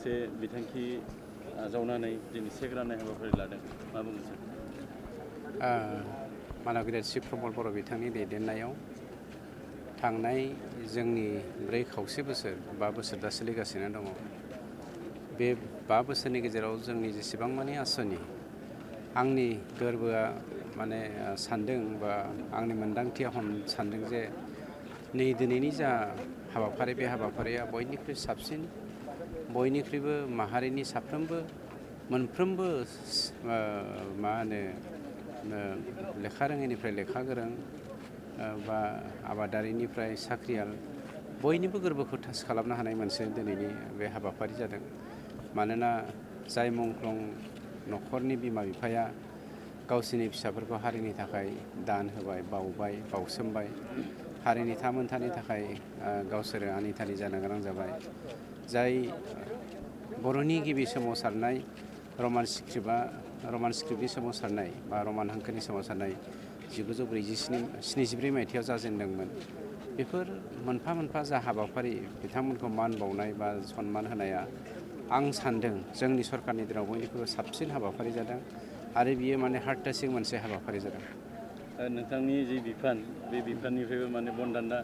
मोनसे बिथांखि आजावनानै दिनै चेक राननाय हाबाफारि लादों, मा बुंगोन सार? मानव गेदेर शिब प्रमद बर' बिथांनि दैदेननायाव थांनाय जोंनि 4 खावसे बोसोर 5 बोसोर दा सोलिगासिनो दङ। बे 5 बोसोरनि गेजेराव जोंनि जेसेबां मानि आसनि आंनि गोरबोआ माने सानदों बा आंनि मोन्दांथिया सानदों जे नै दिनैनि जा हाबाफारि बे हाबाफारिया बयनिख्रुइ साबसिन, बयनिख्रुइबो माहारिनि साफ्रोमबो मोनफ्रोमबो मा होनो लेखा रोङैनिफ्राय लेखा गोरों बा आबादारिनिफ्राय साख्रियाल बयनिबो गोरबोखौ टाच खालामनो हानाय मोनसे दिनैनि बे हाबाफारि जादों। मानोना जाय मुंख्लं न'खरनि बिमा बिफाया गावसिनि फिसाफोरखौ हारिनि थाखाय दान होबाय, बावबाय, बावसोमबाय, हारिनि थामोनथानि थाखाय गावसोरो आनिथानि जानो गोनां जाबाय। जाय बर'नि गिबि सोमावसारनाय रमान स्क्रिप्टनि सोमावसारनाय बा रमान हांखोनि सोमावसारनाय 1973 मायथाइयाव जाजेनदोंमोन। बेफोर मोनफा मोनफा जा हाबाफारि बिथांमोनखौ मान बावनाय बा सन्मान होनाया आं सानदों जोंनि सरकारनि दिनाव बयनिख्रुइबो साबसिन हाबाफारि जादों आरो बियो माने हार्ट टाचिं मोनसे हाबाफारि जादों। नोंथांनि जि बिफान बे बिफाननिफ्रायबो माने बनदान्दा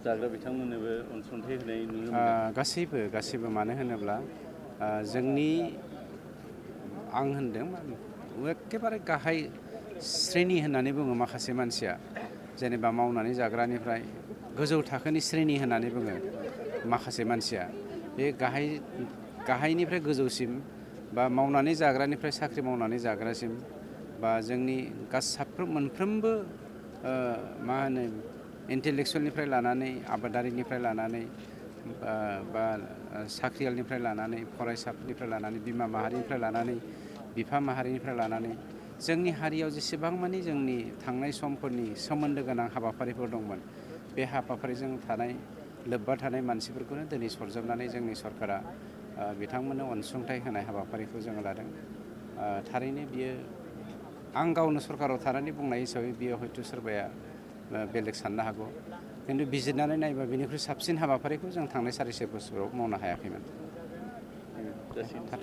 जाग्रा बिथांमोननोबो अनसुंथाइ होनाय नुनो मोनदों। गासैबो मानो होनोब्ला जोंनि आं होनदों एखेबारे गाहाय श्रेणी होननानै बुङो माखासे मानसिया, जेनेबा मावनानै जाग्रानिफ्राय गोजौ थाखोनि श्रेणी होननानै बुङो माखासे मानसिया। बे गाहायनिफ्राय गोजौसिम बा मावनानै जाग्रानिफ्राय साख्रि मावनानै जाग्रासिम बा जोंनि मोनफ्रोमबो मा होनो इन्टेलेक्सुवेलनिफ्राय लानानै आबादारिनिफ्राय लानानै बा साख्रियालनिफ्राय लानानै फरायसाफोरनिफ्राय लानानै बिमा माहारिनिफ्राय लानानै बिफा माहारिनिफ्राय लानानै जोंनि हारियाव जेसेबां मानि जोंनि थांनाय समफोरनि सोमोन्दो गोनां हाबाफारिफोर दंमोन, बे हाबाफारिजों लोब्बा थानाय मानसिफोरखौनो दिनै सरजाबनानै जोंनि सरकारा बिथांमोननो अनसुंथाइ होनाय हाबाफारिखौ जोङो लादों। थारैनो बियो आं गावनो सरकाराव थानानै बुंनाय हिसाबै बियो हयथ' सोरबाया बेलेग साननो हागौ, खिन्थु बिजिरनानै नायोबा बेनिख्रुइ साबसिन हाबाफारिखौ जों थांनाय 4.5 बोसोराव मावनो हायाखैमोन।